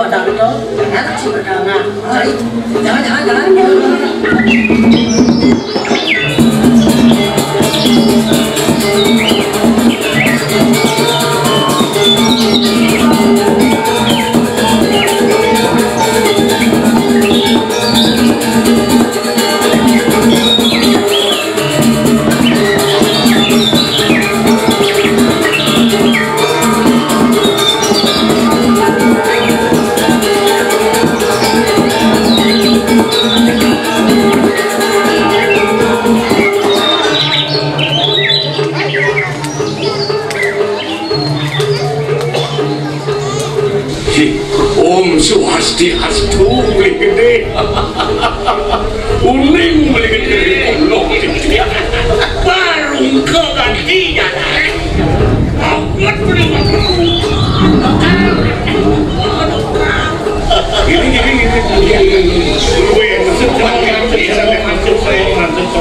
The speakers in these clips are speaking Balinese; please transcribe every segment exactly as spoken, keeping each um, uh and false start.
Jangan, jangan, jangan, jangan. Om Swastiastu, Beli Gede. Uning, Beli Gede. Barung kegantian. Amat, Beli Gede. Ini, ini, ini, ini. Gue yang maksud, maksud, maksud, maksud.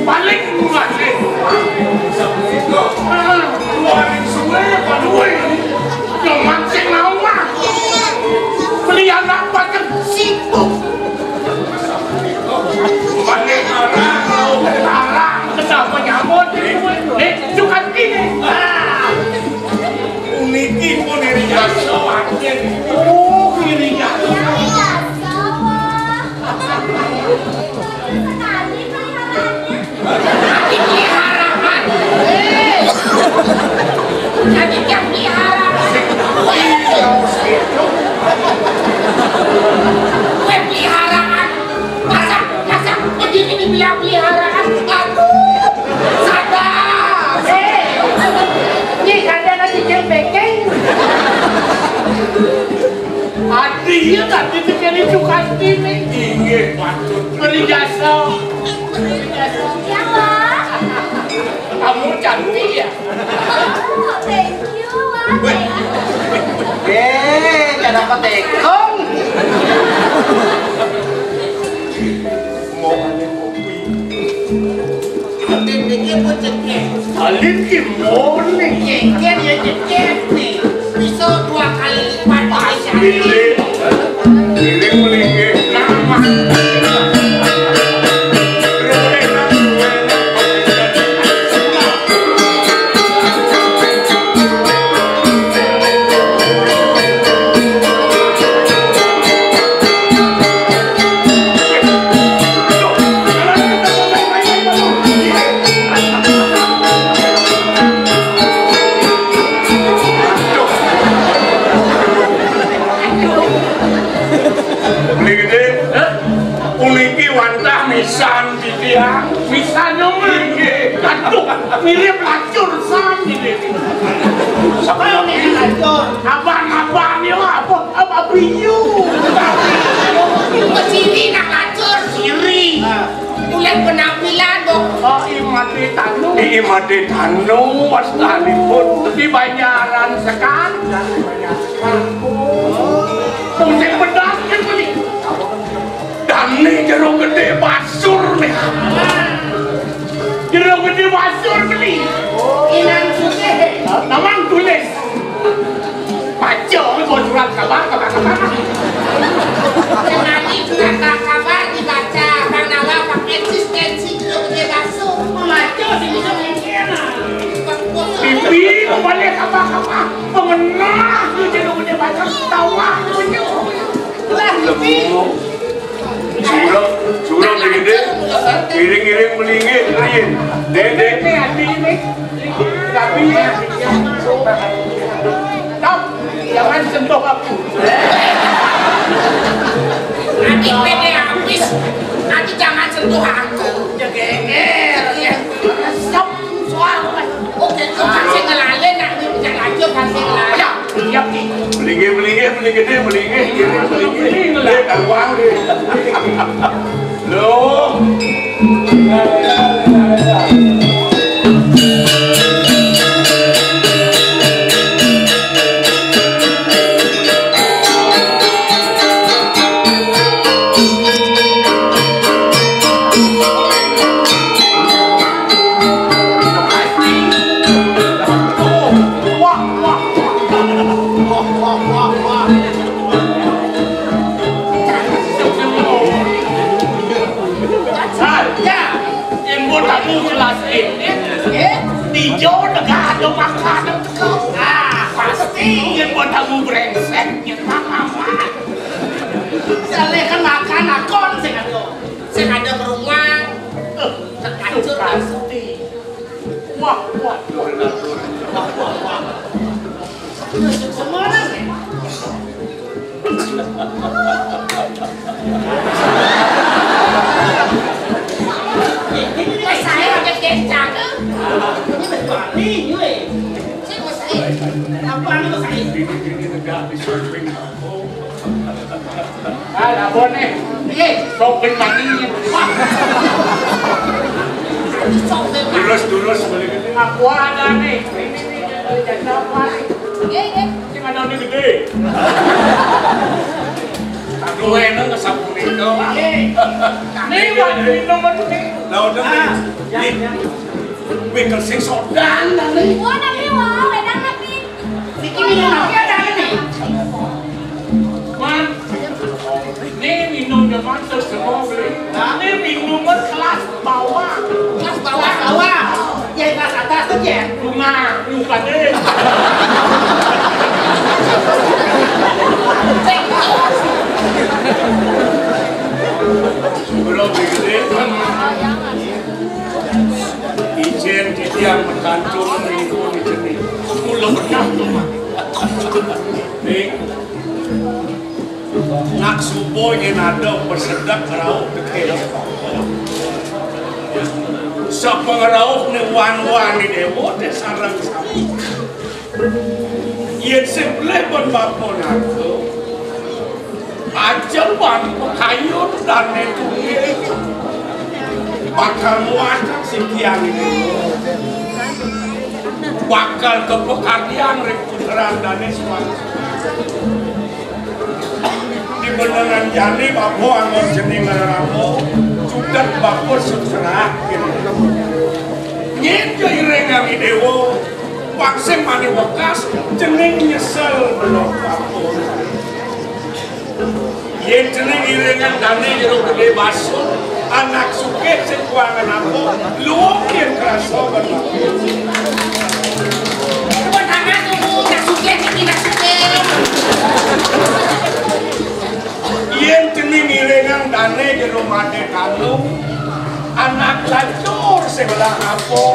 Paling murah sih. Keluarin suwe, paduwe. Yang mancing nawa. Beli anak pakai sibuk. Pakai arang, arang, kenapa nyamot? Eh, suka gini. Ah. Uniki pun iri jaso, anjing. Oh, iri jaso. Sekali peliharaannya. Dipeliharakan. Jadi yang pelihara. Gue peliharaan. Masa, masa begini dibilang peliharaan? Aduh, sadar. Eh, ini kadang lagi jempekeng. Adi, iya, tadi tuh jadi Sukasti nih. Inggih, patut. Beri jasa. Beri jasa. Ya, Wak. Kamu cantik ya? Oh, thank you, Wak. Thank you. Eh, kada petekong. Mau ada kopi. Atin iki pun cekek. Alin ki mone. Cekek ya cekek nih. Bisa dua kali lipat. Pas pilih. Pilih mulai ke nama. Beli Gede, puniki wantah misan titiang. Misan nggih. Aduh, mirip lacur san ini. Siapa yang ini lacur? Abang-abang ya apa? Apa biu? Siri nak lacur, siri. Nah. Tulis penampilan, Bok. Oh, I Made Tanu. I Made Tanu, wastanipun. Di Banjaran Sekar. Musim pedas kan beli. Dani Jero Gede Basur nih. Jero Gede Basur beli. Inan Sugih. Namang tulis. Surep, surep gedé. Iring-iring melinggih, Rin. Dék, dék. Tapi ya, stop. Jangan sentuh aku. Nanti pede habis. Nanti jangan sentuh aku. Ya geger ya. Stop. Soal. Oke, kasih ngelalin, nanti bisa lanjut kasih ngelalin. Ya. Siap, Ki. Melinggih, melinggih, melinggih gedé, melinggih, iring, melinggih. Melinggih lah. Dék, karuan, dék. Loh. Saya, yang mau tamu kelas ini, eh, di Jawa negara ada makanan teko. Ah, pasti. Yang mau tamu brengsek, yang makan. Saleh kan makan akon sing ada. Sing ada beruang. Eh, terkacur pasti. Wah, wah, wah. Wah, wah, wah. Terus semua orang, ya? Ini saya ada kencang. Ini berani, yoi. Saya mau saya. Apa nih, Mas Ain? Ini, ini, ini negara di surfing. Ah, lah, boleh. Iya. Sok ben mani. Sok ben mani. Terus, terus, balik ini. Aku ada nih. Ini, ini, ini, jadi apa nih? Iya, iya. Sing ada nih gedé. Aku enak ngesampuni itu. Iya. Nih, Wan, minum nih. Lah, udah, ah, nih. Ya, nih. Ya. Wih, sing sodan, nih. Wah, tapi wah, enak, tapi Niki minum apa ya, Dani? Man, ini minumnya mantap semua, Bli. Hah? Ini minuman kelas bawah. Kelas bawah, bawah. Ya, kelas atas tuh, ya. Bunga, lupa deh. Belum digedein. Ijén titiang metantun ringkun ijén. Kula pernah to, Mak. Ning, nak suba yén ada pesedek rauh tekén. Sapangrauhné wan-wan Déwa té sareng sami. Yén sing pelih pun bapa naga, ajeng ban pakayun dané tunggil. Bakal muat sing tiang ini. Bakal kepekaryan ring puteran dané suwang. Di beneran jani bapa anggon jeneng Rama, cutet bapa sutra. Nyén ja iring kami Déwa. Wangsim mani wekas, jeneng nyesel belum kapur. Yén jeneng iringan dané jero gedé basur, anak sugih sing kuangan apa, luwung yén krasa ben. Tepuk tangan dulu, anak sugih, anak sugih. Yén jeneng iringan dané jero madé kandung, anak lacur sing welah apa,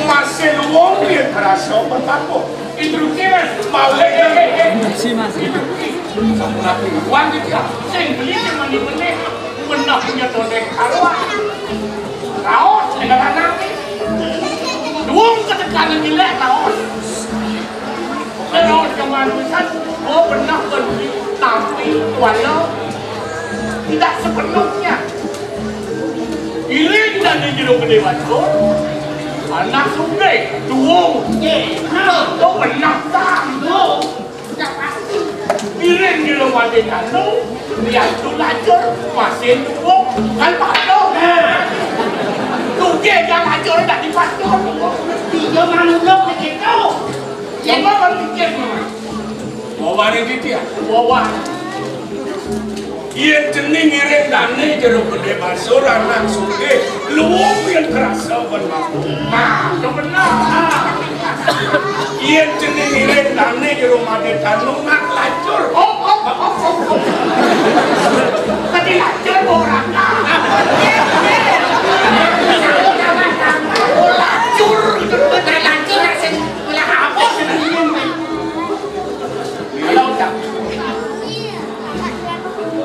masih luwung yén krasa ben kapur. Instruksi, Mas. Mau. Eh, eh, eh, eh. Instruksi, Mas. Instruksi. Sampun aku iwang iki, ya. Sing beli sing meni-meni. Menah punya tondek karuan. Raos dengan anak. Duung ketekanan jelek raos. Raos kemanusiaan, oh, pernah peduli, tapi wala tidak sepenuhnya. Iring dané jero gedé basur, anak sugih, duwung. Nggih, bener. To bener ta? Bener. Sudah pasti. Iring jero madé kandung, lihat tu lacur, masih duwung, kan patuh. Nah. Sugih kan lacur dak dipatuh. Iya manulung begitu. Coba berpikir, Mas. Wawané titiang. Wawan. Yén jeneng iring dané jero gedé basur anak sugih, luwung yén krasa ben mampu. Nah, kebenar. Yén jeneng iring dané jero madé kandung nak lacur. Oh, oh, oh, oh. Tadi lacur orang. Oh, lacur gitu. Tadi lacur, nak sing ngelah apa? Kalau udah.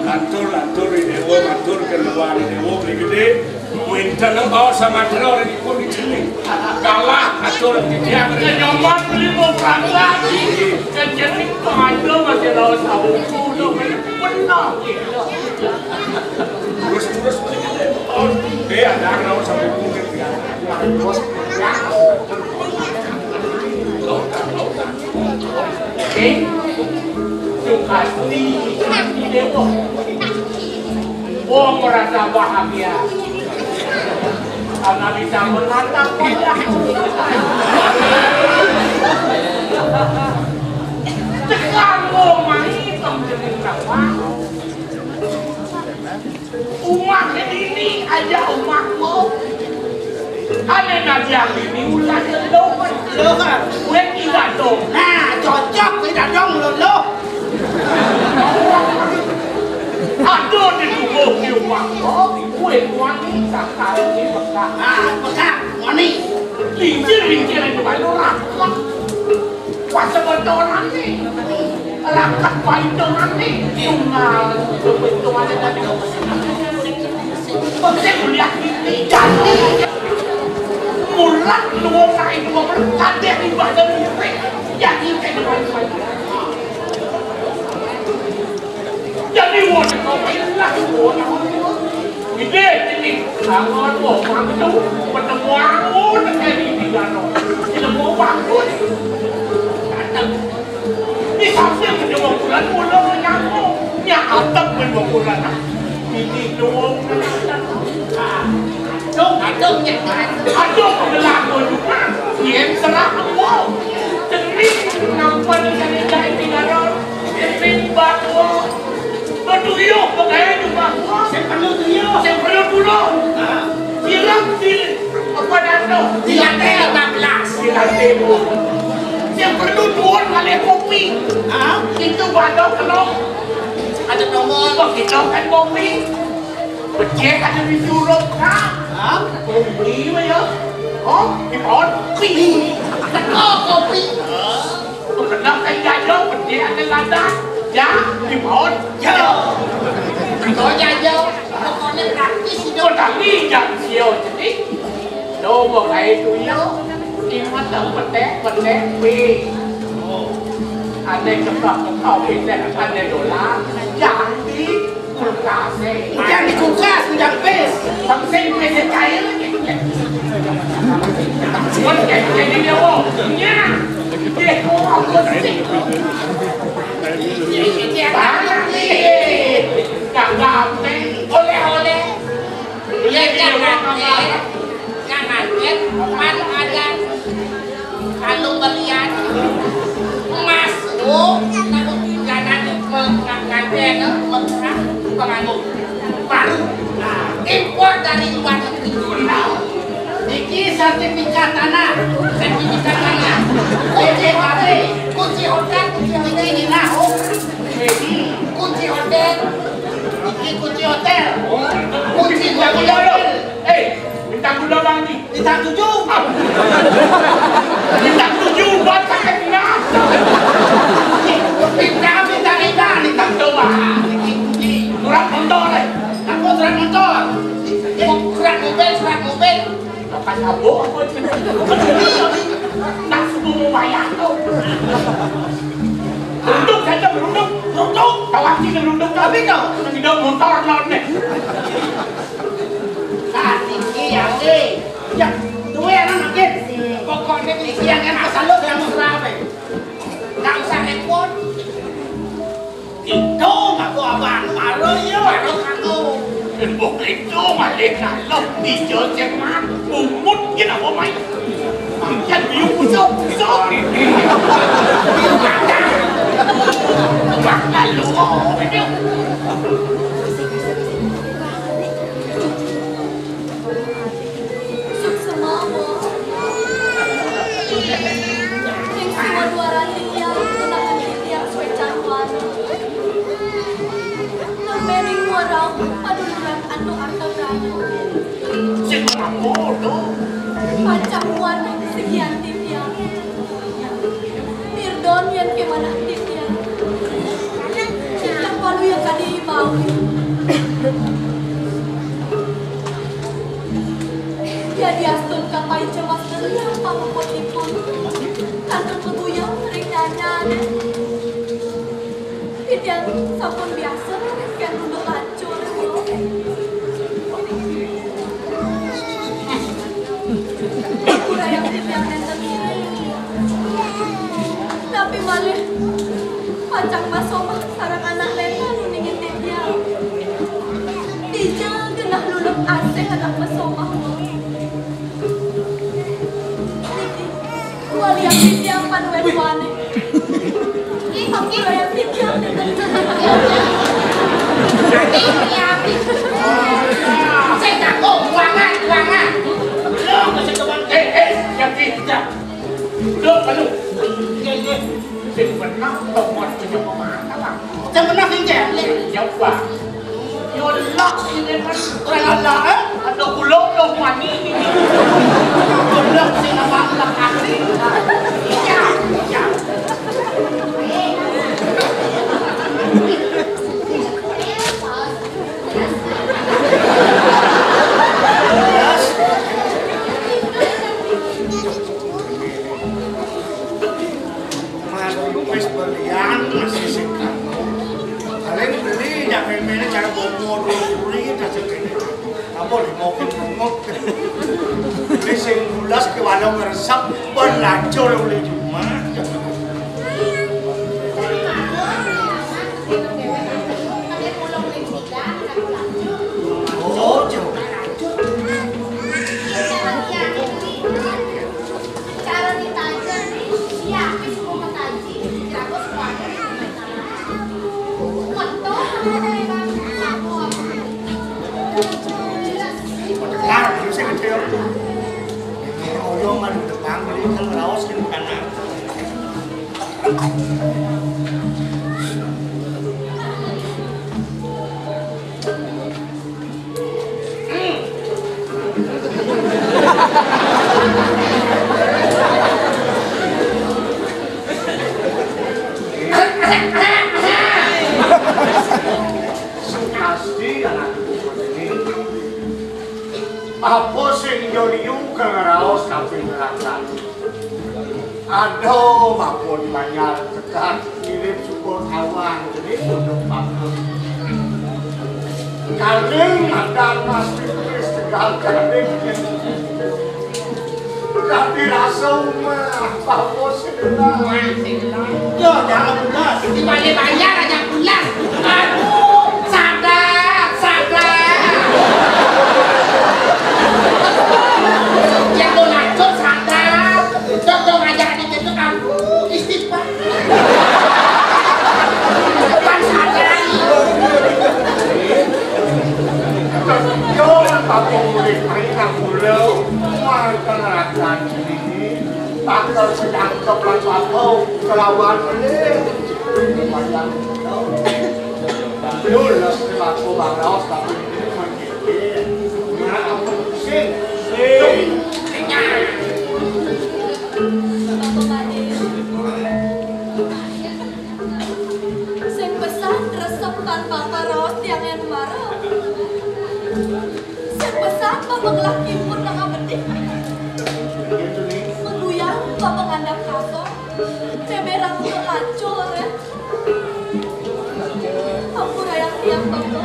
Lantur, lantur, Déwa, matur, keluar Déwa, beli gedé. Wénten kok Samudra ora dipun ijini. Kalah atur titiang. Nyoman beli mau perang lagi. Kan jadi kok ada masih lawan sabuku dong. Benar. Terus, terus, terus. Eh, ada lawan sabuku. Eh, Sukasti, Sukasti Déwa. Wong merasa bahagia. Karena bisa menatap wajah. Tekan wong mai pemjeling rapat. Umah ini aja umahku. Ane nabi ini ulah leluhur. Leluhur. Wek tidak dong. Nah, cocok tidak dong luluh. Aduh, di tubuh di umahku. Wek wangi sakal di Mekah. Ah, Mekah, wangi. Lincir-lincir itu baru rapat. Pas sebetonan nih. Rakat paidongan nih, tinggal kebetulan tadi. Kok saya kuliah ini jadi. Mulat luwung kain dua puluh kadek di badan murid. Jadi kayak depan saya. Jadi wong kau main lah wong. Ide ini sangat wong itu pertemuan wong kayak ini kan. Tidak mau bangun. Di samping kedua bulan, pulau menyambung. Nya atap kedua bulan. Ini dong. Dong, adong, nya. Adong, belaku juga. Yang serah aku. Cenik, nampak di sana jahit di dalam. Cenik, baku. Betul, yo, pakai juga. Saya perlu tuh, yo. Saya perlu dulu. Bilang, sini. Apa dah tu? Di lantai lima belas. Di lantai dua. Yang perlu dua kali kopi. Ha? Itu baru kalau ada nomor. Kok kita kan kopi? Becek ada di suruh. Ha? Kopi ya. Oh, di pohon. Kopi. Oh, kopi. Pernah kan jajo, becek ada lada. Ya, di pohon. Ya. Kau jajo. Pokoknya praktis itu. Kau tadi jam sio jadi. Coba kayak itu ya. Ingat dong, petek, petek, pi. Oh. Ada kebab, kebab, petek, ada dolar. Jangan di kulkas, eh. Jangan di kulkas, jangan pes. Sampai pes cair. Petek, jadi dia, oh. Ya. Dia, oh, aku sih. Banyak nih. Gak gampang. Oleh-oleh. Iya, jangan, jangan, pan ada kalung berlian, emas, oh, kalau jangan mengajar, mengajar, pengaruh baru impor dari luar negeri. Iki sertifikat tanah, sertifikat tanah, kunci H P, kunci hotel, kunci hotel, ini nah, oh, kunci hotel, iki kunci hotel, kunci hotel. Eh, minta gula lagi. Bintang tujuh. Bintang tujuh, buat sakit enam. Bintang, bintang, bintang, bintang coba. Surat motor, eh. Apa surat motor? Surat mobil, surat mobil. Pakai sabuk apa itu? Nak suruh mau bayar tu. Runduk saja, runduk, runduk. Tahu sih runduk tapi kau. Tidak motor non deh. Nah, tinggi ya, sih. Ya, duwe anak makin. Pokoknya iki yang kan kesalur yang mesra wae. Nggak usah repot. Itu aku abang, baru iya, baru aku. Mbok itu malih nalok dijo cemat, umut ki napa mai? Pancen biu kusuk-kusuk. Biu kacang. Bakal lu. Suksma, Mbok. Ing siwa duaraning tiyang, tunangan titiang suécan wani. Sing apa to? Pacang muat sekian titiang. Mirdon yén kémanah titiang. Titiang palu ya kadi bawi. Yadiastun kapaica Mas Deliah pamuputipun, kantun paguyang ring nyanyané. Titiang sampun biasa kén luluk lacur. Ampurayang titiang nénten ngiring. Napi malih pacang masomah sareng anak nénten uningin titiang. Dija genah luluk asih anak masomah. Niki, waliang titiang panuétuané. Ampurayang titiang. Sing jago, buangan, buangan. Lo masih teman, eh, eh, yang di, ya. Lo, aduh. Iya, iya. Sing benar, teman punya pemata, Bang. Sing benar, sing cek. Ya, Bang. Yo, lak ini kan. Ora lala, eh? Ada gula, ada mani ini. Gula sing apa, lak asli. Iya, iya. Mas, wis belian, masih sing kamu. Kalian beli, jak main-main, cara bomo, dua puluh ringgit aja kene. Apa nih, mau ke bengok? Beli sing bulas ke warung resep, berlacur oleh cuma. Oh, jauh. Nah, bisa kecil. Ini oyong ada depan, beli kan raos kan kanan. Sing pasti anak ibu ini. Apa sing yo liu kang raos kaping rakan? Aduh, mapun manyar tekan mirip syukur awang, jadi punduk panggung. Kaling makan mas pipis tegal kaling. Tapi rasa umah, apa sih? Yo, jangan lunas. Di banyak-banyak aja pulang. Aduh, sadar, sadar. Yang mau lacur, sadar. Dong, dong, aja dikit tuh, aduh, istighfar. Bukan sadar. Yo, tapi mulai perintah pulau, makan rakan ini. Bakal sedang coklat bakau kelawan ini. Lumayan. Lulus di bakau baraos, tapi ini mengkipir. Nah, apa sih? Sing. Sing pesan resep tanpa paraos tiang yang marah. Sing pesan bapak ngelah kimpun tengah bedik. Meguyang bapak ngandap kasor. Ceberan untuk lacur, ya. Ampura yang tiang bapak.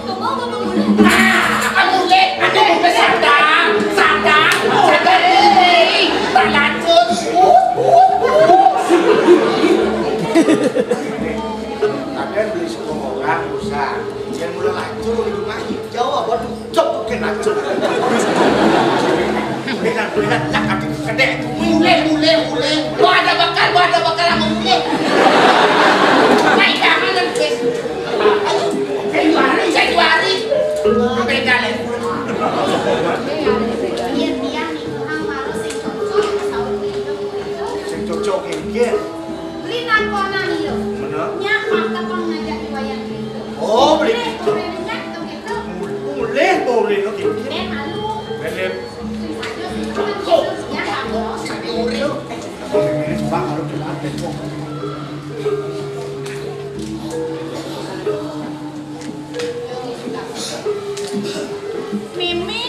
Kemau bapak mulih. Nah, kamu mulih. Aduh, sadar, sadar, sadar diri. Tak lacur. Kadang beli sepuluh orang, usah. Yang mulai lacur, itu mah hijau, apa tuh? Cok, oke, lacur. Benar, benar, nak, adik, kedek. Mulih, mulih, mulih. Lu ada bakal, lu ada bakal sama mulih. Naik jangan, guys. Februari, Februari. Beda, leh. Iya, iya, nih, Kang Maro sing cocok, sing cocok, iya. Beli nakonan, iya. Bener. Nyak, maka pang ngajak di wayang gitu. Oh, beli gitu. Boleh, boleh, nyak, gitu. Boleh, Mimi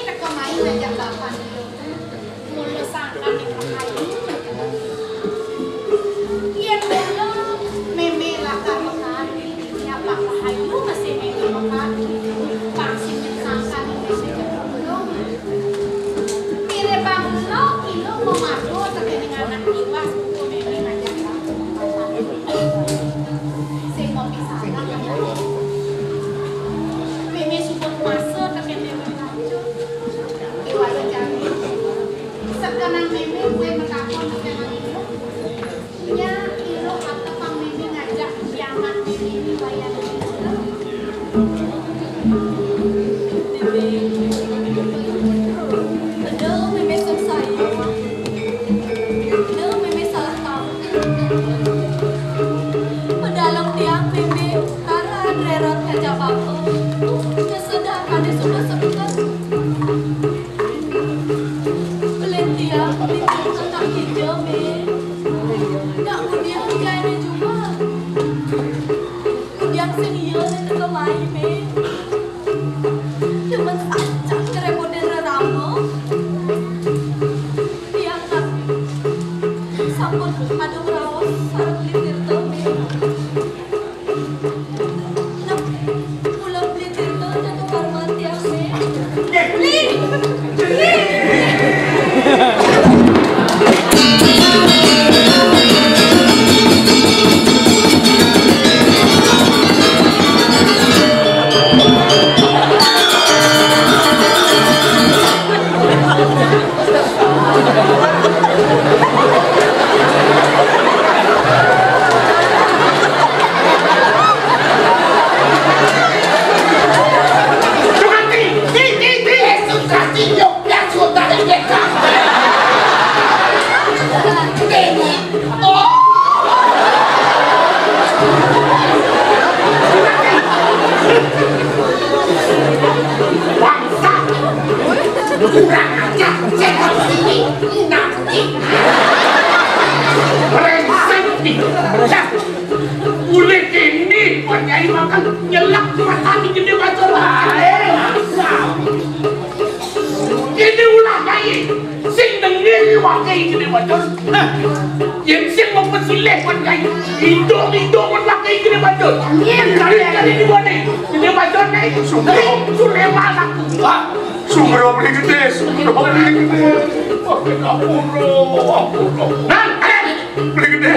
teka mai ngajak bapak. Mula sangkan ning rahayu. Yén mula mémé lakar mekat, nyapa rahayu masih mémé mekat. Pang sing sangkan ning mémé jebulung. Mirib banglo kilo mamadu tekening anak tiwas, buku mémé ngajak. Sing ngopi sareng. Mémé suba puasa tekening mémé. Iwala jani. Sekenang mémé kuwi matakon tekan aku. Nya, ilo atepang mémé ngajak kiamat mémé di wayah. Mémé. Bener mémé sing salah. Bener mémé salah tahu. Pedalem tiang mémé, karan rerot ngajak bapa. Kesedar kadé suba seket. Pelin tiang, pelin tiang tak kija, Mé. Nak ngudiang jai né jumah. Ngudiang sing iya né teka mai, Mé. Demen sajan ngrepodin rerama. Tiang nak sampun pada ngraos sareng Beli Tirta, Mé. Nah, mula Beli Tirta jatuh hormat tiang, Mé. Beli! Beli! Sukasti! Ti, ti, ti! Eh, Sukasti, yo, ya sudah, ya, ya. Ini. Oh! Bangsa! Kurang ajar, setan sini, nanti. Brengsek nih. Dah. Mulai kini, Pak Kiai makan nyelak mata di gede bacor. Ini ulah Kiai. Sing dengir waké gedé bacor. Nah, yén sing mau pesilih kon kai. Idung-idung kon waké gedé bacor. Ini kali dua nih. Gedé bacor nih. Sulaiman aku. Wah, sumber beli gedé, sumber beli gedé. Wah, ampun, ampun. Nah, eh, Beli gedé.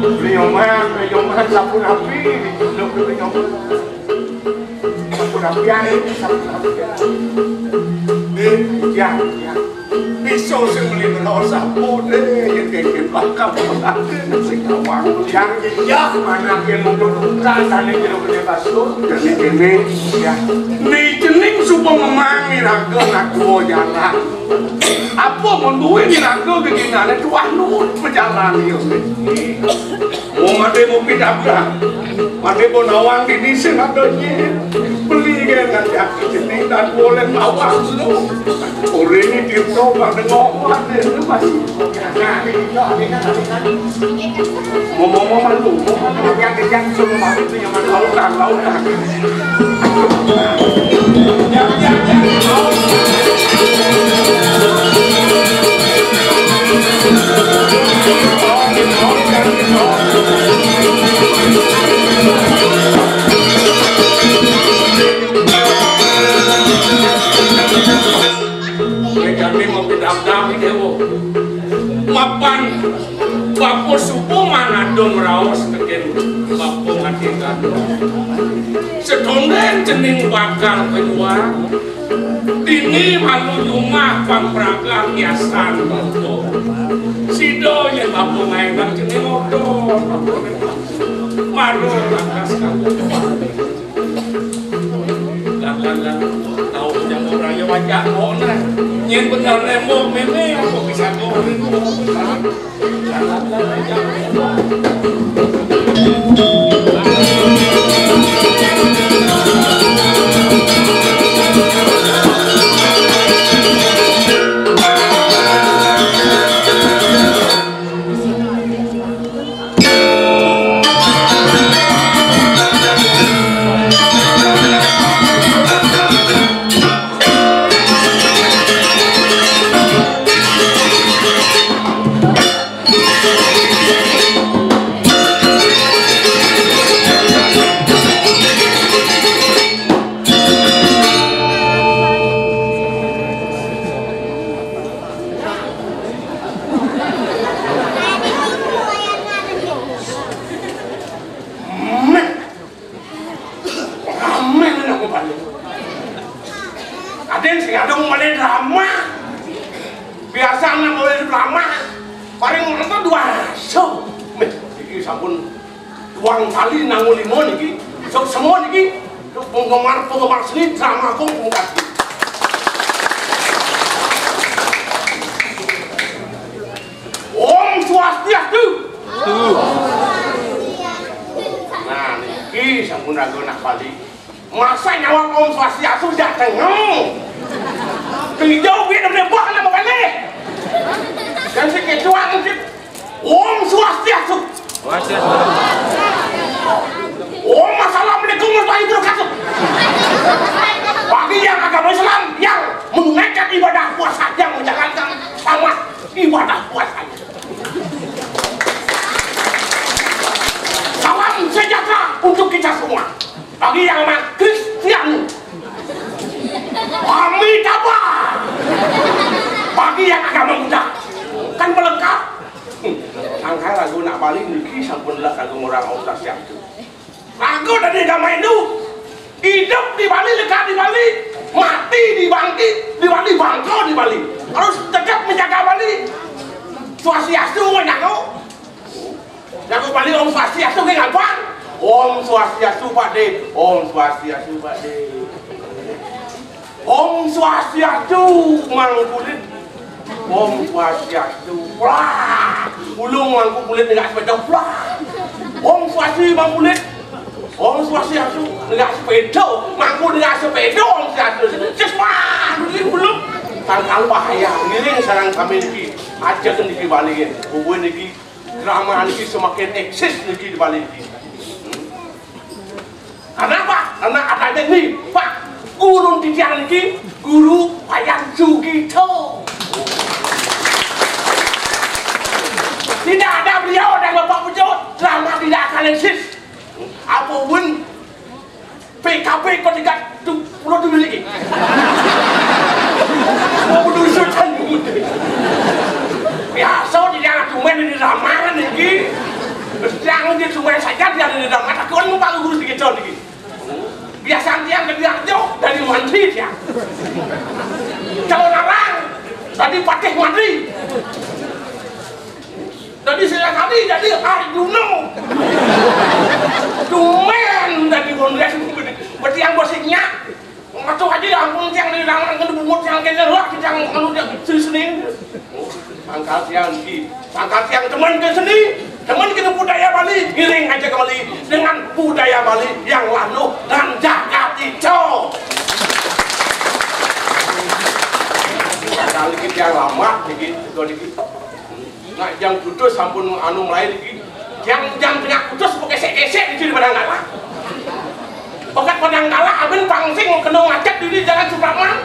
Beli oman, beli oman, sapu rapi, beli oman. Sapu rapi, sapu rapi. Nih, ya, ya. Bisa sing meli menawa sampun, eh, yen kengken bakal pengantin sing awang. Yang iya, mana yang nonton utang, dan yang kira-kira kasut, dan yang kene, ya. Ni jening supa memang iraga nak dua jalan. Apa mun duwe iraga geginane tuah nuwun pejalan, ya. Wong ade mau pindah. Ade mau nawang dini sing ada nyen. Beli kan ngajak jenis dan boleh nawang lu. Orang ini tirto pada ngomong ade lu masih. Mau ngomong malu. Yang yang suruh masuk tu yang mana lautan lautan. Mapan Bapa suba manado ngraos tekén Bapa Ngatih Gandum. Sedondén cening bakal keluar. Dini malu jumah pampragan hiasan moto. Sida yén Bapa ngaénang cening moto. Malu rakas kamu. Lan, lan, tau nyamuk raya wajah kok, nah. Nyén bener nembok mémé, apa bisa kok. Ramé nang bali. Adén sing ada mau bali drama. Biasa nang bali drama. Paling nonton dua ratus. Méh, iki sampun uang kali nang lima niki. Sok semua niki. Untuk penggemar-penggemar seni drama kok bukan. Om Swastiastu. Nah, niki sampun ragu nak bali. Masa nyawab Om Swastiastu dateng. Kejauh dia udah buat nama balik. Dan si ketua mungkin Om Swastiastu. Om Assalamualaikum warahmatullahi wabarakatuh. Bagi yang agama Islam yang menunaikan ibadah puasa, yang menjalankan sama ibadah puasanya. Salam sejahtera untuk kita semua. Bagi yang agama Kristiani, Amitabha. Bagi yang agama Buddha, kan pelengkap. Angka ragu nak bali niki sampun lah kagum orang Om Swastiastu. Ragu dari agama Hindu. Hidup di Bali, lekat di Bali, mati di Bangki, di Bali, bangko di Bali. Harus tegap menjaga Bali. Swastiastu menjaga. Jago bali Om Swastiastu ki ngapa? Om Swastiastu, Pak De. Om Swastiastu, Pak De. Om Swastiastu, Mang Kulit. Om Swastiastu. Wah, ulung Mang Kulit nggak sepeda. Wah. Om Swastiastu, Mang Kulit. Om Swastiastu, nggak sepeda. Mang Kulit nggak sepeda, Om Swastiastu. Ces, wah, ini ulung. Tangkal bahaya, ngiring sarang kami niki. Aja niki balikin. Hubungan niki Drama niki semakin eksis niki di Bali niki. Kenapa? Karena adanya ini, Pak, guru titiang niki, guru Wayan Sugito. Tidak ada beliau dan Bapak Pujo, drama tidak akan eksis. Apa pun P K P kok tiga puluh tujuh lagi. Mau berusutan. Biasa di daerah Tumen di Ramangan lagi. Sedang di Tumen saja dia di Ramangan. Aku kan mau Pak Guru sedikit tahun lagi. Biasa dia ke Diarjo dari Mantri dia. Kalau orang dari Patih Mantri. Jadi saya tadi jadi Arjuno. Tumen dari Bondres. Berarti yang bosnya. Matuh aja ya ampun, tiang di dalam kan bungut yang kayaknya lah, tiang anu dia seni-seni. Pangkal tiang di, pangkal tiang teman ke seni, teman ke budaya Bali, giring aja kembali dengan budaya Bali yang lalu dan jagat hijau. Kali kita yang lama dikit, itu dikit. Nah, yang putus sampun anu mulai niki. Yang jam tengah putus pakai sek-sek di sini Padang Kala. Pakai Padang Kala, abin pangsing kena macet di jalan Suprapman.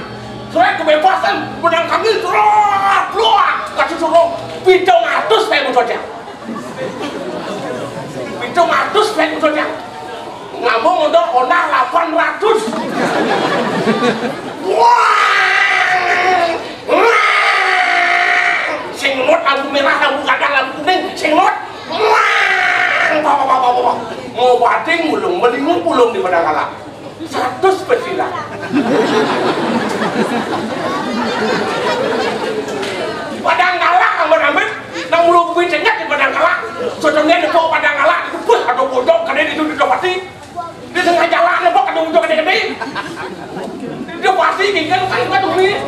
Surat kebebasan, Padang kami surat keluar, kasih suruh pitung atus saya butuh aja. Pitung atus saya butuh aja. Ngomong untuk Honda delapan ratus. Wah! Sing nut lampu merah, lampu gadang, lampu kuning, sing nut. Wah! Mau bating ulung, melingung pulung di Padang Kala. Seratus pesilang. Padang Kala, aman-aman. Nang mulu kuwi cengat di Padang Kala. Sodongnya di Padang Kala, itu bus atau bodong, kadang itu di Dopati. Di tengah jalan, apa, kadang udah gede-gede.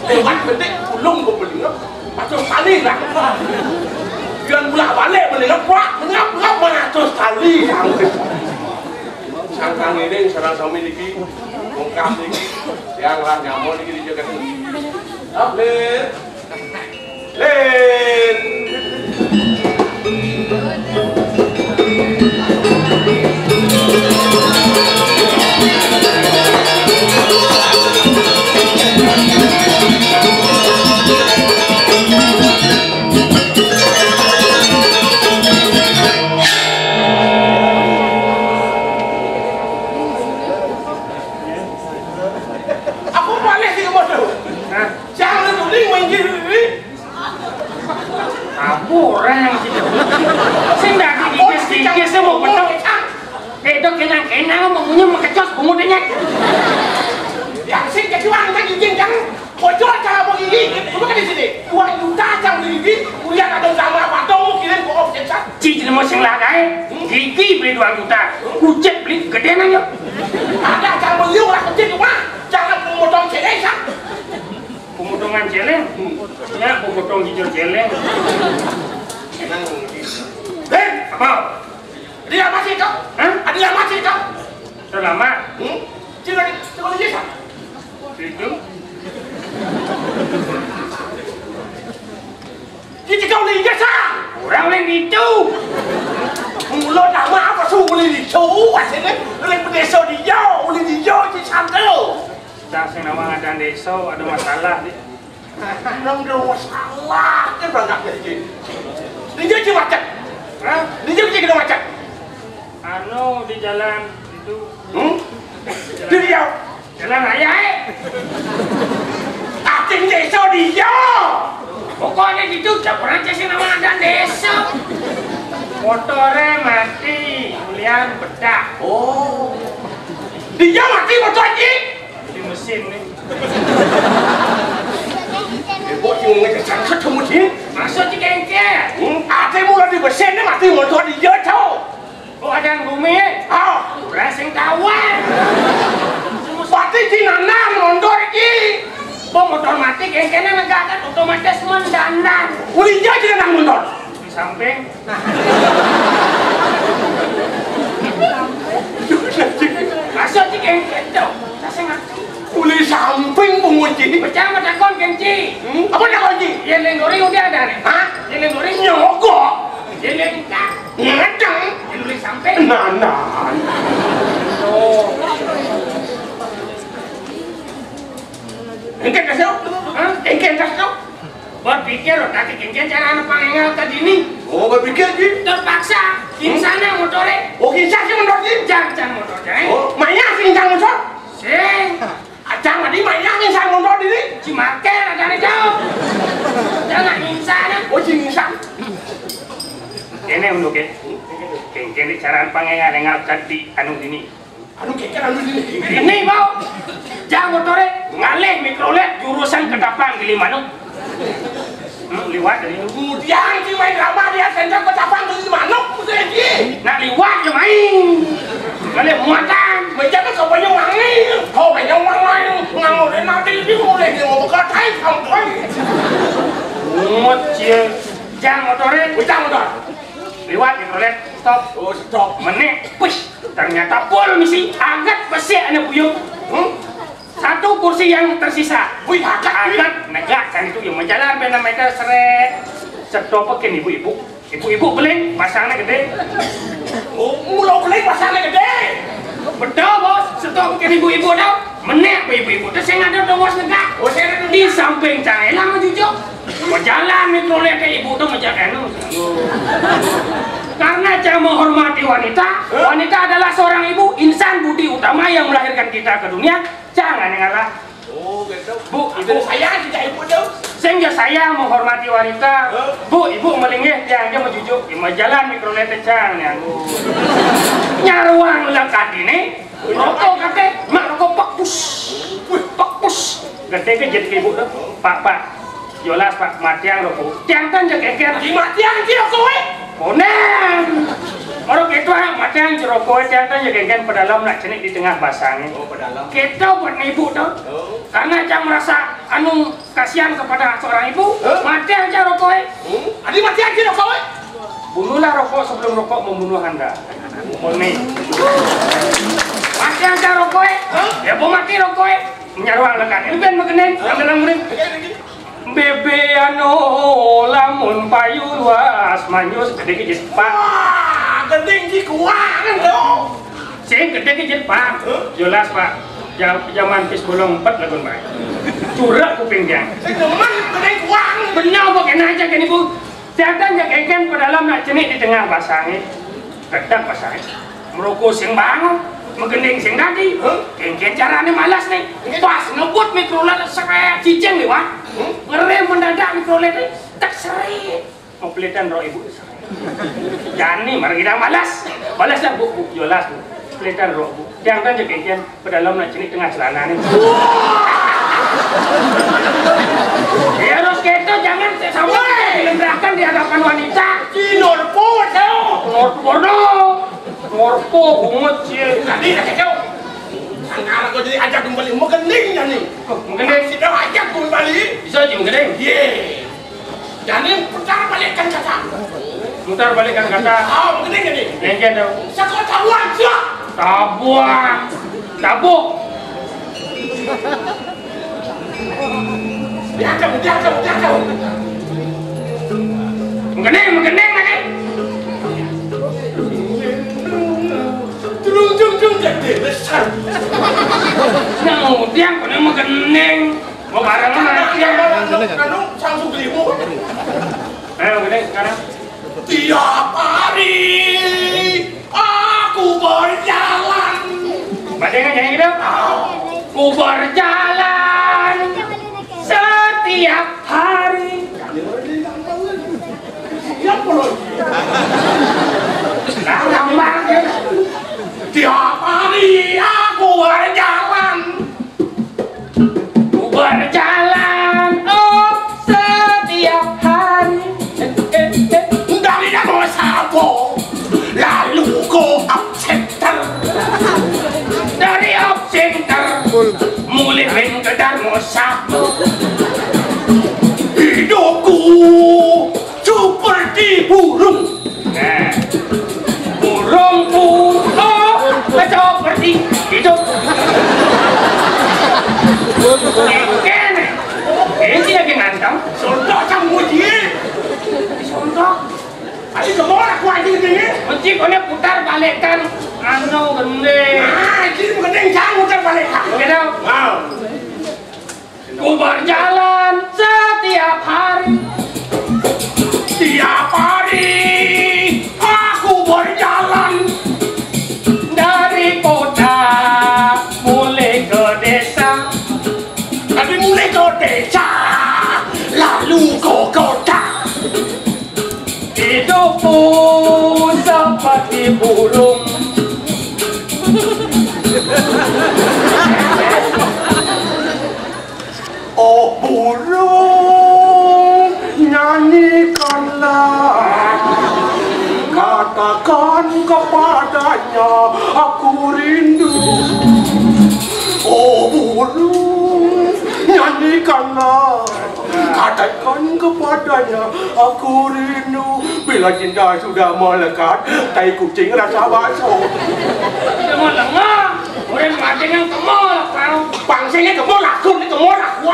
Lewat betik pulung bebelingep, atus kali lah. Pian bulak balik belingep, prak, ngap, ngap, atus kali. Sangkan ngiring sareng sami niki, ungkap niki, tiang lah nyamun niki dijaga. Amin. Lin. Aku balik di rumah tu. Hah? Jangan dulu main diri. Apa orang gitu? Sing dah dikikis-kikis, saya mau betul. Eh, dok, kenang-kenang, mau punya mengecos, bungut ini. Yang sing kecuali kan izin kan, bocor cara begini, itu kan di sini. Dua juta aja beli gigi, kuliah ada sama apa dong, kirim ke om, cek. Ci, jeneng sing lah kae. Gigi beli dua juta. Kucit beli gedean aja. Ada aja beli orang kecil rumah, jangan memotong cewek, sah. Pemotongan celeng? Ya, pemotong hijau celeng. Hei, apa? Dia masih kau? Hah? Dia masih kau? Sudah lama? Hmm? Cuma, cuma dia sah. Itu? Kita kau ni dia sah. Orang lain itu. Mula nama apa suruh boleh itu? Asalnya orang pedesa dia, boleh dia di sana. Dah sing nama ada desa, ada masalah ni. Nang ada masalah, dia berangkat dari sini. Dia je macet. Hah? Dia je macet. Anu di jalan itu. Hmm? Dia dia. Jalan raya, eh. Ating desa dia. Pokoknya gitu, tak pernah cek sing nama ada desa. Motornya mati, kemudian bedak. Oh. Dia mati motor, Ji? Di mesin ni. Eh, bos, yang ngecek sangkut kamu, Ji? Masuk di kengke. Hmm? Ada mula di mesin ni mati motor dia tau. Oh, ada yang bumi, eh? Ah. Orang sing tawar. Pati di nanan motor, Ji. Bo motor mati, kengkene negakkan otomatis mendanan. Uli dia di nanan motor. Di samping. Masuk di kengke tu. Saya ngerti. Uli samping penguji. Pecah mata kon kengci. Hmm? Apa nak kunci? Yang lendori udah ada ni. Hah? Yang lendori nyogok. Yang lengkap. Ngedeng. Yang uli samping. Nanan. Oh. Engke kasih. Hah? Engke kasih. Berpikir otak kengken cara anak pangengal ke dini. Oh, berpikir, Ji? Terpaksa. Insana motore. Oh, insana sih menurut, Ji? Jangan, jangan motor, jangan. Oh, maya sih insana motor? Sing. Aja mati maya sih insana motor dini. Cimaker ada nih jauh. Jangan insana. Oh, sing insana. Ini untuk ya. Kengken cara anak pangengal engal ke di anu dini. Anu kengken anu dini. Ini mau. Jang motore ngalih Mikrolet jurusan Ketapang Gilimanuk. Hmm, liwat dari itu. Kemudian si main drama dia sendok Ketapang Gilimanuk, udah lagi. Nak liwat ya main. Ngalih muatan. Meja kan kau banyak wangi. Kau banyak wangi. Nganggur nanti ini mulai dia mau buka tai sampai. Umut cie. Jang motore. Ucang motor. Liwat Mikrolet. Stop. Oh, stop. Menek. Push. Ternyata pol misi agat besi ane buyung. Hmm? Satu kursi yang tersisa. Wih, agat, agat negak kan itu yang menjalan benda meter seret. Setopekin ibu-ibu. Ibu-ibu beling pasangnya gede. Oh, mula beling pasangnya gede. Betul, Bos. Setopekin ibu-ibu tau. Menek ibu-ibu tu sing ada dongos negak. Oh, saya ada di samping cang elang jujuk. Berjalan Mikrolet ke ibu tu macam anu. Karena cang menghormati wanita, wanita adalah seorang ibu, insan budi utama yang melahirkan kita ke dunia. Jangan ngalah. Oh, gitu. Bu, ibu saya tidak ibu tu. Sehingga saya menghormati wanita. Bu, ibu melinggih tiang aja menjujuk. Ima jalan Mikrolet cang ni. Nyaruang lekat ini. Rokok kate, mak rokok pakus. Wih, pakus. Gede ke jadi ibu tu. Pak, pak. Jolas, pak, matiang rokok. Tiang tan jaga kengken. Di matiang ki rokok, eh? Konen. Orang itu ah, matiang jerokok, tiang tan jaga kengken pedalam nak cenik di tengah basang. Oh, pedalam. Kita buat ibu tu. Oh. Karena cang merasa anu Kasihan kepada seorang ibu, hah? Mati aja rokoknya. Hmm? Adi mati aja rokoknya. Bunuhlah rokok sebelum rokok membunuh Anda. Murni. Mati aja rokoknya. Hah? Ya, mau mati rokoknya. Nyaruang lekan. Ini ben magening, hah? Ambil murid. Bébé anu lamun payu luas manyus gedé kejepang. Wah, gedé kejepang dong. Sing gedé kejepang. Hah? Jelas, Pak. Jam, zaman pis bolong empat lagun, Pak. Curak kuping dia. Sing demen gedé kejepang. Benar, Bu, kena aja gini, Bu. Jantan ya kengken pada dalam nak cenik di tengah basangnya. Gedang basangnya. Merokok sing bangun, magening sing dadi. Hah? Kengken caranya malas nih. Pas ngebut Mikrolet seret cicing liwat. Hmm? Ngerem mendadak Mikrolet nih. Tak seret. Mau pelitan roh ibu. Jani, mari kita malas. Malas ya, Bu, Bu. Jelas, Bu. Pelitan roh, Bu. Jantan ya kengken. Pedalem nak cenik tengah celana nih. Ya, harus gitu, jangan sampai dilemparkan di hadapan wanita. Di Norpo, Cok. Norpo, no. Norpo, bungut, cie. Tadi nak kacau. Sekarang kau jadi ajak kembali. Magening ya nih. Magening. Sudah ajak kembali. Bisa aja magening. Ye. Jani putar balikkan kata. Putar balikkan kata. Oh, begini, gini. Lengket dong. Seko tabuan, siap. Tabuan. Tabuk. Diacau, diacau, diacau. Menggening, menggening lagi. Terus, terus, terus, gede besar. Nah, dia kena menggening. Mau bareng sama dia. Anu, anu, Sang Sugriwo. Ayo, gede sekarang. Tiap hari aku berjalan. Baca kan jadi gitu? Ku berjalan setiap hari. Siapa lo? Nah, gampang. Tiap hari aku berjalan. Ku berjalan, oh, setiap hari. Dari Darmo Sabo, lalu ke Up Center. Dari Up Center, mulai main ke Darmo Sabo. Hidupku seperti burung. Nah, burung, burung, oh, seperti hidup. Kene, ini lagi nantang. Sontok sang muji. Sontok. Ayo, kemana aku aja ini? Mesti kau putar balikkan, anu, gending. Nah, ini gending, jangan putar balikkan. Gitu. Wow. Ku berjalan setiap hari. Tiap hari aku berjalan dari kota mulai ke desa. Tapi mulai ke desa, lalu ke kota. Hidupku seperti burung. Oh burung, nyanyikanlah. Katakan kepadanya, aku rindu. Oh burung, nyanyikanlah. Katakan kepadanya, aku rindu. Bila cinta sudah melekat, tai kucing rasa bakso. Jangan lengah. Orang mati yang kemol, kau. Pangsingnya kemol, aku ni kemol, aku.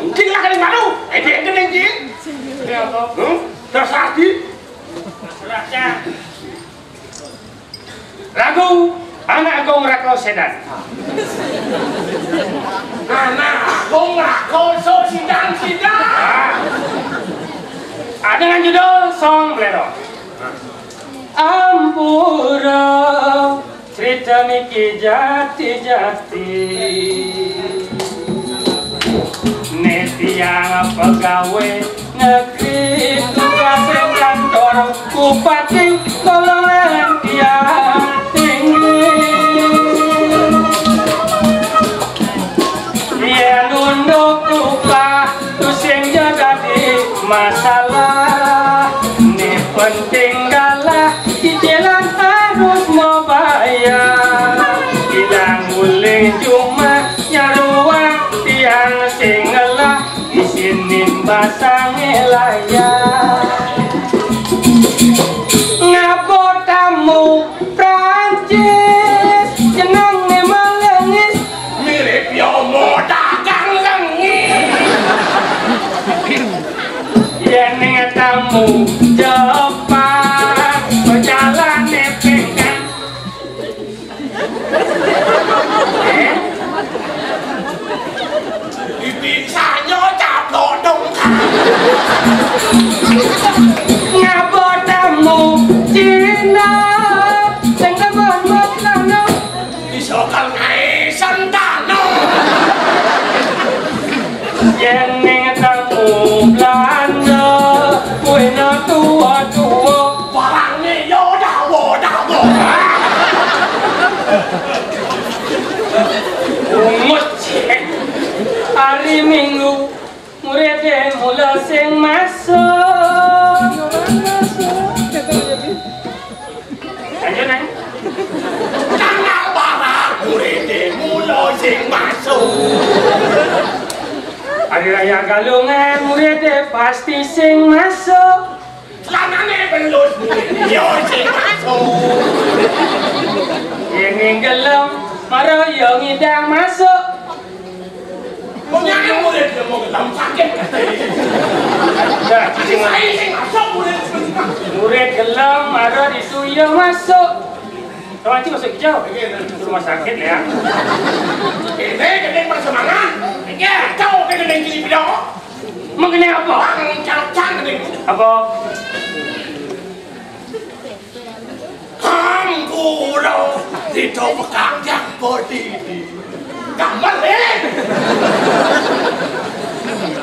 Mungkin lah kali baru. Eh, dia kena, Jin. Ya, apa? Hmm? Terus lagi. Raja. Lagu Anak Agung Rako Sedan. Anak Agung Rako So Sidang Sidang. Ah. Ah, dengan judul Song Blero. Ampura, cerita niki jati-jati. Nek tiang pegawai negeri, tugas ing kantor bupati, golongan tiang tinggi. Yen unduk upah, terus yang jadi masalah. Nek penting galah, cicilan harus mau bayar. Ilang ulih cuma nyaruang tiang sing ngelah. Pasange layar. Ngapa tamu Prancis jenenge melengis? Mirip yomo dagang lengi. Yen ning tamu Jepang, pejalane pengkan. Eh? Ibisanya caplok dong. Ngapa tamu Cina sing demen Mekano? Iso kal ngae sentano. Yen ning tamu Belanda, kuwi no tua-tua. Barange yo dawa-dawa. Bungut. Hari Minggu, muridé mula sing masuk. Lanjut, Nang. Tanggal barat, muridé mula sing masuk. Hari Raya Galungan, muridé pasti sing masuk. Lanane belus, yo sing masuk. Yen ning gelem, mara yo ngidang masuk. Wong nyari murid yo mau gelem sakit. Dah, sing masuk murid. Murid gelem, mara disu yo masuk. Kau masuk hijau. Rumah sakit ya. Ini gedeng persemangat. Iya, kau gedeng kiri pidong. Mengenai apa? Bang, cang-cang gedeng. Apa? Hampura, dito pekak yang bodi. Gambar, eh.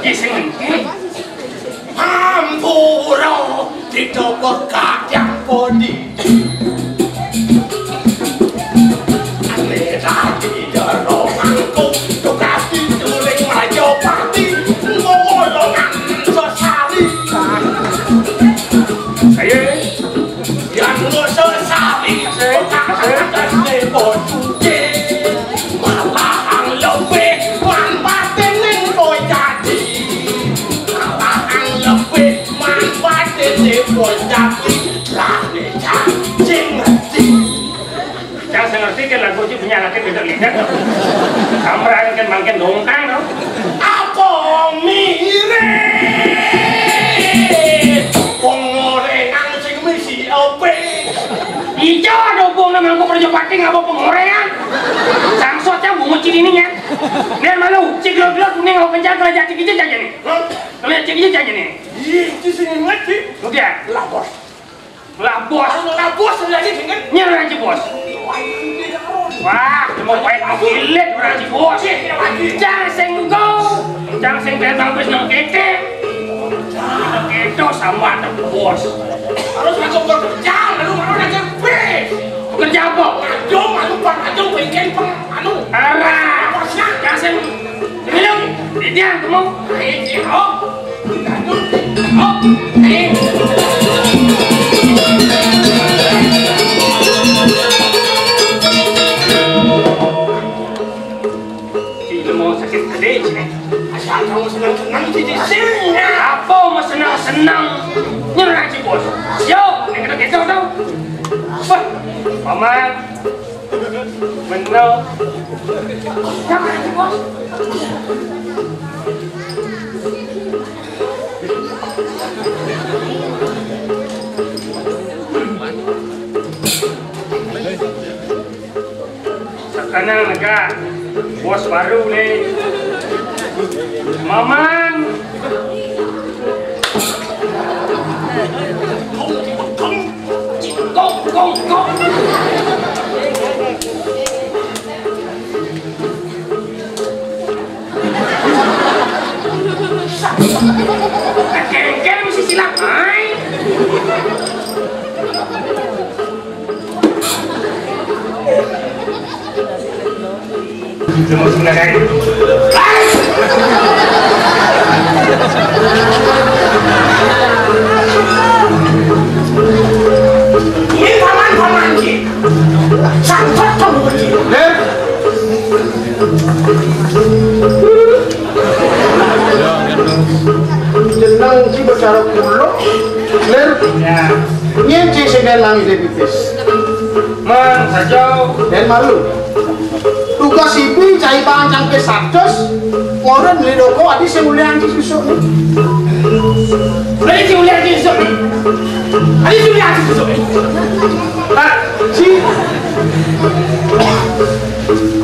Iseng. Hampura, dito pekak yang bodi. Ane tadi jero mangku, tukasi tuling Majapati, ngolongan sesali. Ayo. Yang sesali, otak-otak di bojuke. Malah lebih manfaat ning kowe jadi. Malah lebih manfaat ning kowe jadi. Lah, nek sing ngerti. Cang sing ngerti kan lagu iki punya anake beda-beda. Sampeyan kan mangken dongkang to. Apa mirip? Wong ngorengan sing misi opo? Ijo ada hubungan sama aku kerja pating apa pengorean? Sangsot ya bungut cini ya. Nih malu, cik lo kuning apa kencang kerja cik aja nih. Kalau cik aja nih. Ih, itu sing ngerti. Udah. Lah, Bos. Lah, Bos. Lah, Bos, lagi dengan nyerah aja, Bos. Wah, mau baik mau gilet berarti, Bos. Jangan sing go. Jangan sing bentang wis nang kete. Nang kete sama ada, Bos. Harus langsung bekerja, lalu mana aja, weh. Bekerja apa? Aduh, malu, Pak. Aduh, bikin, Pak. Anu. Arah. Bosnya. Jangan sing Minum, didian kamu. Ayo, oh. Oh, eh. Di lemah sakit gede sini. Asal kamu senang-senang di sini. Apa mau senang-senang? Nyerah aja, Bos. Yo, yang kita gitu dong. Wah, Paman. Bener. Sekarang lega, bos baru nih. Maman. Kong, kong, kong. Kengkeng mesti silat, hai. Cuma sebenarnya. Ini paman, paman, Ki. Sangkut kamu, Ki. Eh? Ya, kan. Karo kulo, Lir. Ya. Nyén ci sing den mami dé pipis. Man, saja. Den malu. Tugas ibi cai bang cangké satus, ngoren beli doko adi sing ulian ci susuk ni. Adi sing ulian ci susuk ni. Adi sing ulian ci susuk ni. Nah, si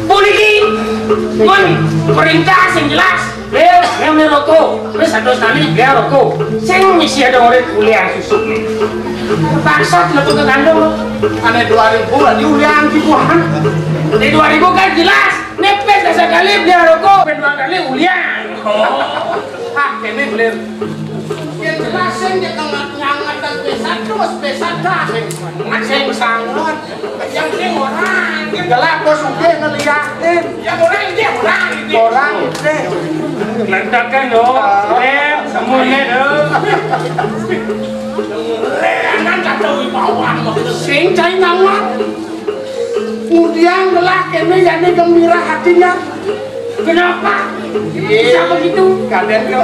puniki mun perintah sing jelas. Bel, bel, bel rokok. Wis satu kali bel rokok. Sing misi ada murid kuliah susuk nih. Paksa tuh ke kandung. Aneh dua ribu, ini ulian di buahan. Di dua ribu kan jelas. Nepes dasar kali bel rokok. Ben dua kali ulian. Oh. Ah, ini bener. Yang jelas sing dia kena nyangat dan pesan terus, pesan dah. Sing sangon. Yang penting orang. Gelap bos udah ngeliatin. Yang orang dia orang ini. Orang itu. Lantakan lo. Ah. Eh, semuanya lo. Kan kata wibawan. Sing cai nama. Kemudian gelak ini jadi gembira hatinya. Kenapa? Iya. Bisa begitu? Kadang ke,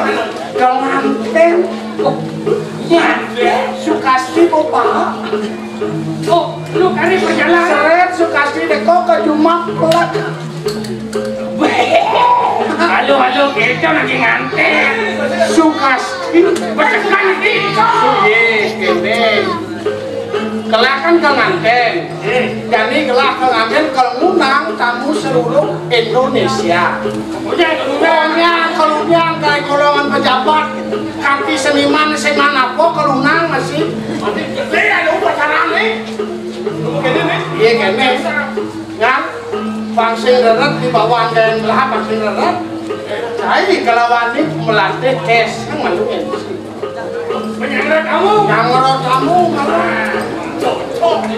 ke nganten. Oh, nganten? Sukasti, Bapak. Oh, lu kali perjalanan. Seret Sukasti deko ke Jumak pelat. Halo, halo, kita lagi nganten. Sukasti. Betekan kita. Iya, kene. Kelakan ke nganten. Jadi gelah pengantin kalau ngundang tamu seluruh Indonesia. Pokoknya kalau undang, kalau undang kayak golongan pejabat, kanti seniman, seniman apa kalau undang masih. Tapi ada upacara nih. Iya kene. Yang pangsing reret di bawah anggaran belah pangsing reret. Jadi kalau wani melatih tes kan malu ya. Penyangga kamu. Yang ngerot kamu, kamu.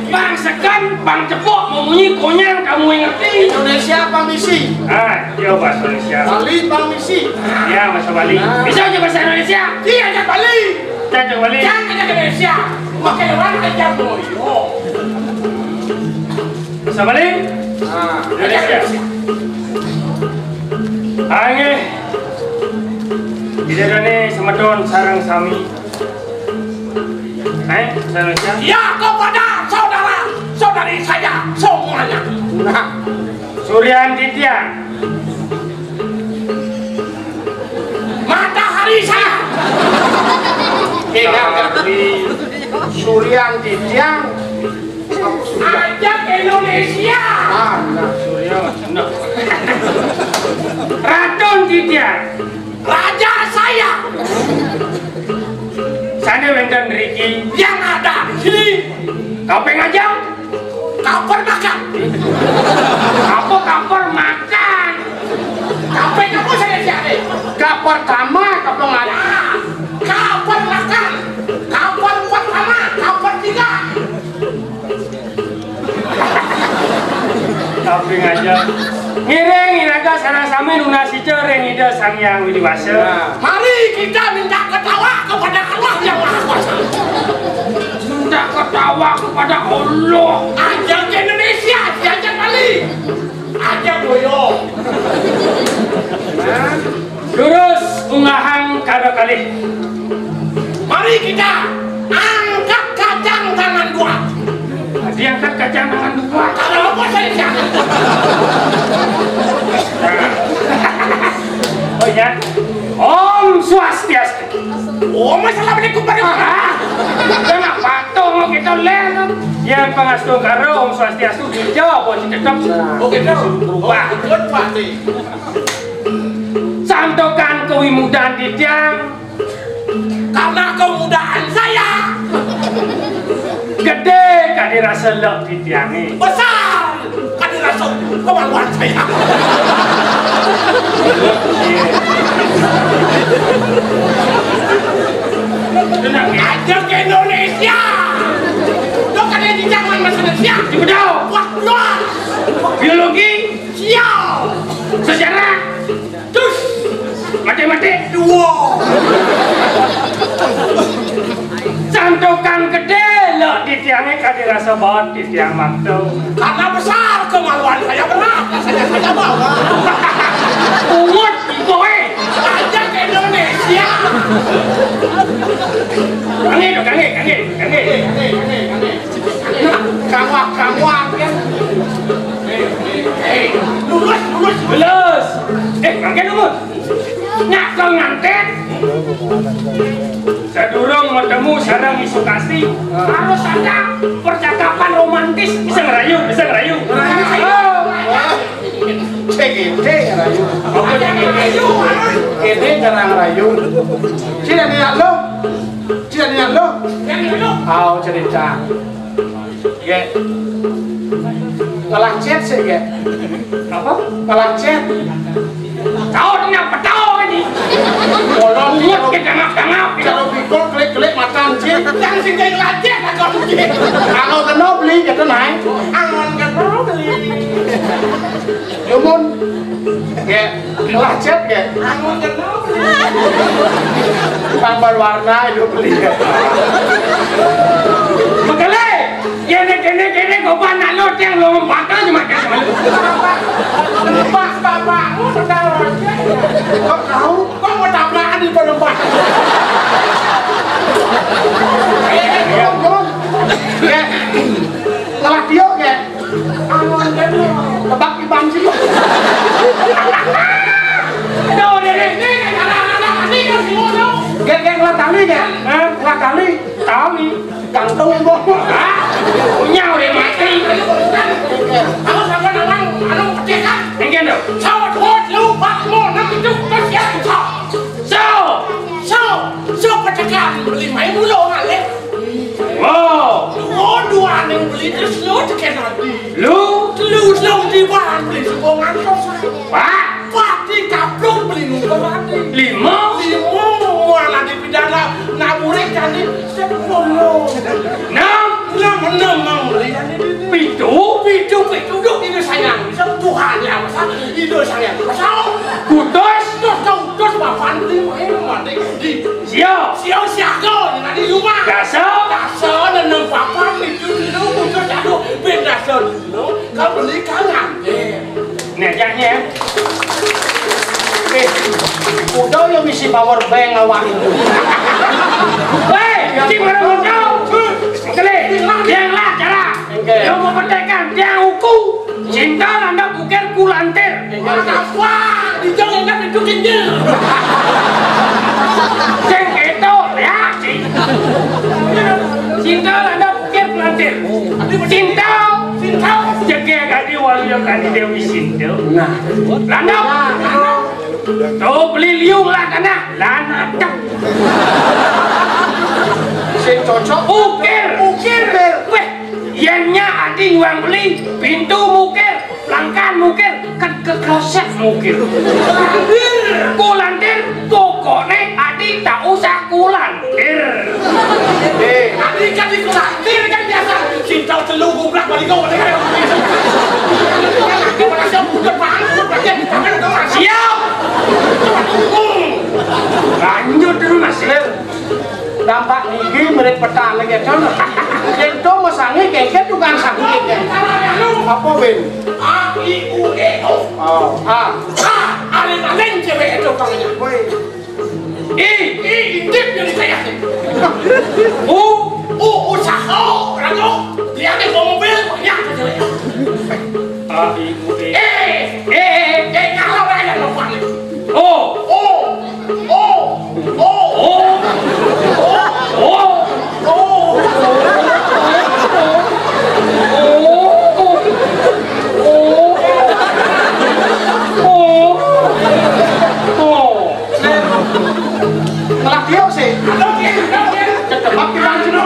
Bang Sekan, Bang Cepok, mau bunyi konyang kamu yang ngerti. Indonesia apa misi? Ah, iya bahasa Indonesia. Bali apa misi? Iya, bahasa Bali. Ah. Bisa aja bahasa Indonesia? Iya, aja Bali. Saya aja Bali. Jangan aja Indonesia. Pakai orang aja boyo. Bahasa Bali? Ah, Indonesia. Angeh. Ida dane semeton sareng sami. Eh, bahasa Indonesia? Ya, kepada saudara, saudari saya semuanya. Nah, Suryan Titian. Matahari saya. Tidak. Tapi Suryan Titian. Ajak Indonesia. Ah, nah, Surya. Nah. Ratun Titian. Raja saya. Sana wénten mriki. Yang ada di sini. Kaping aja. Kapur makan. Apa kapur makan? Kaping apa saya cari? Kapur kamar, kaping aja. Kapur makan. Kapur pertama, kapur tiga. Tapi ngajak. Ngiring iraga sareng sami nunas ica ring Ida Sang Hyang Widi Wasa. Nah. Mari kita minta ketawa kepada Allah yang Maha Kuasa. Minta ketawa kepada Allah. Aja ke Indonesia, diajak Bali. Aja boyo. Nah. Durus unggahang kada kalih. Mari kita angkat kacang tangan dua. Diangkat kacang tangan dua. Kalau apa saya siap. Oh ya. Om Swastiastu. Oh, masalah beli kumpar. Ah, jangan patuh mau kita len. Yang pangastu karo Om Swastiastu hijau apa sih tetap. Oke, tahu. Berubah. Oh, berubah nih. Santukan kawimudan titiang. Karena kemudahan saya. Gedé kadi rasa lek titiangé. Besar kadi rasa kemampuan saya. Ajak ke Indonesia. Tuh kadi di zaman masa Indonesia. Cibedau. Wah, luas. Biologi. Sial. Sejarah. Terus. Mati-mati. Dua. Santukan gedé lek titiangé kadi rasa baat titiang makta. Karena besar kemaluan saya berat, rasanya saya bawa. Pungut, kowe. Ajak ke Indonesia. Nggih, nggih. Nah, kamu, kamu akan. Lurus, lurus, lurus. Eh, mangke nuwun. Nyakel nganten. Sadurung ketemu sareng Isukasi, harus ada percakapan romantis. Bisa ngerayu, bisa ngerayu. Ngerayu, ayo. Cek gede ngerayu. Apa cek gede? Gede ngarang rayu. Sini nih lo. Sini nih lo. Yang ini lo. Aw, cerita. Ge. Ngelah chat sih, ge. Apa? Ngelah chat. Tahu ini apa tahu ini? Kalau lihat ke tengah-tengah, kalau pikul klik-klik mata anjing. Yang sing kayak lacet atau anjing. Kalau kena beli gitu naik. Angon kena beli. Yumun. Ge. Ngelah chat, ge. Angon kena beli. Tambah warna itu beli. Makanya, ya, ini, ini, ini, gua anak lu, yang lu bakal cuma kayak sama lu. Pas bapakmu sudah lojek. Kok tahu? Kok mau tabrakan di penumpang? Eh, eh, eh, eh. Ya. Telah dia, ya. Tebak di banjir. Tuh, ini, ini, ini, anak-anak, ini kan semua, tuh. Gek, gek, ngelah tali, gek. Eh, ngelah tali. Tali. Gantung, Mbok. Hah? Punya udah mati. Aku sama nang, anu, petik, kan? Enggak, dong. Sawat, hot, lu, bak, mau, nang, itu, terus, ya, so. So. So, so, pecekan, beli, main mulu, ngalir. Wow. Lu, dua, nang, beli, terus, lu, tekan, nanti. Lu? Lu, lu, di, bang, beli, sembongan, terus, Pak. Pati kaplung beli nunggu mati. Lima. Lima, malah dipidana, naburik, kan, di, sepuluh. Enam. Enam, enam, enam, beli, kan, di, di. Pitu. Pitu, pitu, duk, ini sayang, bisa Tuhan, ya, masa, itu sayang, masa, putus. Terus, terus, terus, papan, beli, eh, mati, di. Sio. Sio, siaga, yang tadi rumah. Daso. Daso, enam, papan, pitu, pitu, putus, aduh, ben daso, di, no, kau beli, kangen, eh. Nek, jaknya. Eh, udah ya misi power bank awak itu. Hei, cing mana mau tahu? Kali, yang lah cara. Oke. Yang mau petekan, dia uku. Cinta landap ukir kulantir. Apa? Di jong enak itu kenyal. Sing keto, ya, sing. Cinta landap ukir kulantir. Cinta. Cinta. Jegek adi waluya kadi Dewi Sinta. Nah. Landap. Tuh beli liu lah tanah. Lanadep. Sing cocok. Ukir. Ukir. Weh, yennya adi nyuang beli, pintu mukir, langkan mukir, ke, ke kloset mukir. Kulantir, pokoknya adi tak usah kulantir. Eh, adi kan di kulantir kan biasa. Cinta telu gublak balik kau. Siap. Lanjut dulu, Mas. Dampak gigi mirip petang lagi, Don. Yen to mesangi kengket tukang sangi. Apa, Ben? A, I, U, E, O. Oh, A. A, aling-aling cewek itu orangnya. Woi. I. I, intip jadi saya. U. U, usaha, orang tuh. Dia ada bawa mobil, banyak cewek. A, I, U, E. E. E, E, E. E, kalau ada lupa nih. O. O. O. O. O. O. O. O. Ngelah dia sih. Cedebak di bangku. No.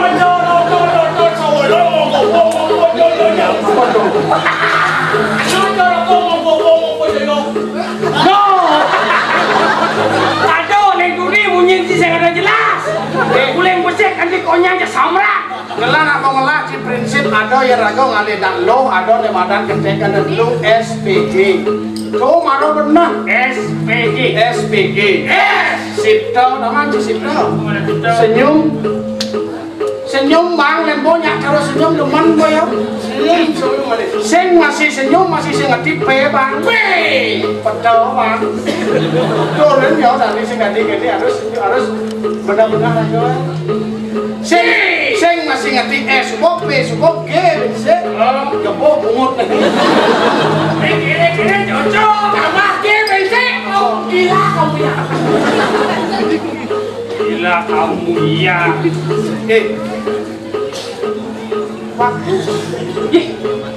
Aduh, ning duni munyin sih sing ada jelas. Guling besik kan dikonyang ke samrak. Ngelah apa ngelah, ci prinsip ada ya raga ngalih dak lo, ada ne madan kentekan dan lo S P G. Tuh, maro bener. S P G. S P G. S. Sipto, nama ci Sipto? Mana Sipto? Senyum. Senyum, Bang, lembo nyak karo senyum demen gua ya. Senyum, senyum, mana? Sing masih senyum, masih sing ngerti P, Bang. P. Betul, Bang. Turun ya, tadi sing ngerti, ngerti harus, harus benar-benar aja. Sing. Ngerti S, suka P, suka G, bénsé. Oh. Gebo bungut. Ini, ini, ini cocok. Tambah G, bénsé. Oh, gila kamu ya. Gila kamu ya. Eh. Pak. Ih,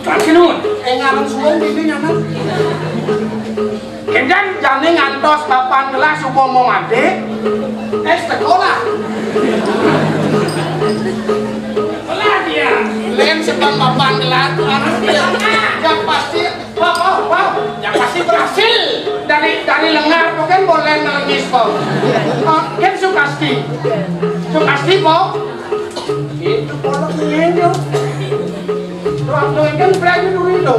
Pak Sinun. Eh, ngaran suwung dini nyaman. Kénten jani ngantos papan gelas upama ngadé. Eh, sekolah. Sekolah dia. Lén sebab papan gelas anak dia. Yang pasti, wow, wow, wow. Yang pasti berhasil. Dari, dari lengar kok kan boleh nangis kok. Oh, kan Sukasti. Sukasti, po? Itu kalau mengenyo. Tuang tuh kan berani dulu itu.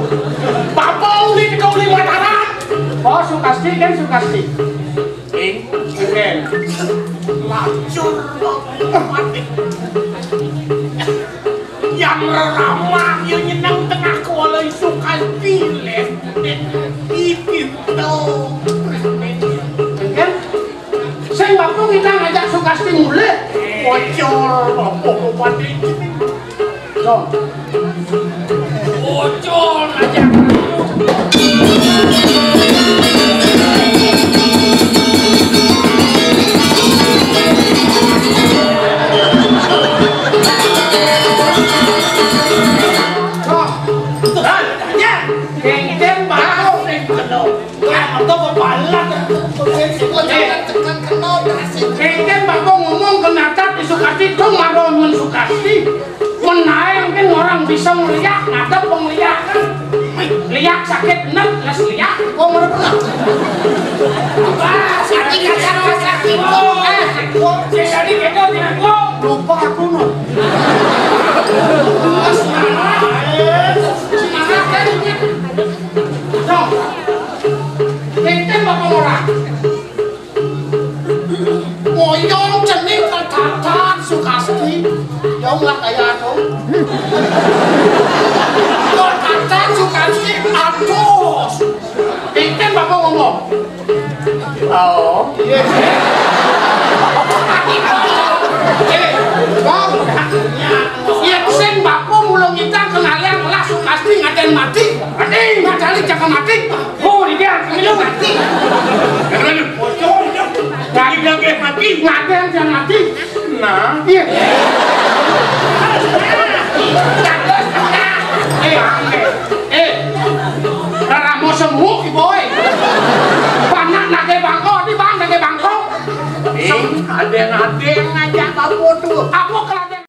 Bapak uli ke uli Mataram. Oh, Sukasti kan Sukasti. Ing, ing. Lacur mati. Yang ramah yang nyenang tengah kuala Sukasti lé. Itu. Kan? Sing waktu kita ngajak Sukasti mulih. Bocor, apa bupati ini? Bocor ngajak. Kok? Kéngkén baru. Lah, atau kepalan. Kéngkén bapak ngomong ke natap di Sukasti, dong maro nyun Sukasti. Menaeng kan orang bisa ngeliat, natap pengliakan. Liak sakit bener, les liak. Kok ngerti bener? Wah, sakit kata sakit. Eh, kok jadi gitu, tidak kok. Lupa aku, no. Semangat, semangat, kan? Dong. Kéngkén bapak ora. Moyong jenis ketataan Sukasti. Ya Allah, kayak aku. Ketataan Sukasti, aduh. Kéngkén bapak ngomong. Oh, iya. Eh, Bang. Iya, sing bapak mulung kita kenalian lah Sukasti ngadén mati. Mati. Ngadén jaga mati. Oh, iya, minum mati. Dari bilang mati. Ngadén yang mati. Nah. Iya. Eh, eh. Raramo semuk, boy. Panak nagé bangko, di bang nagé bangko. Eh, ada yang ada yang ngajak babon.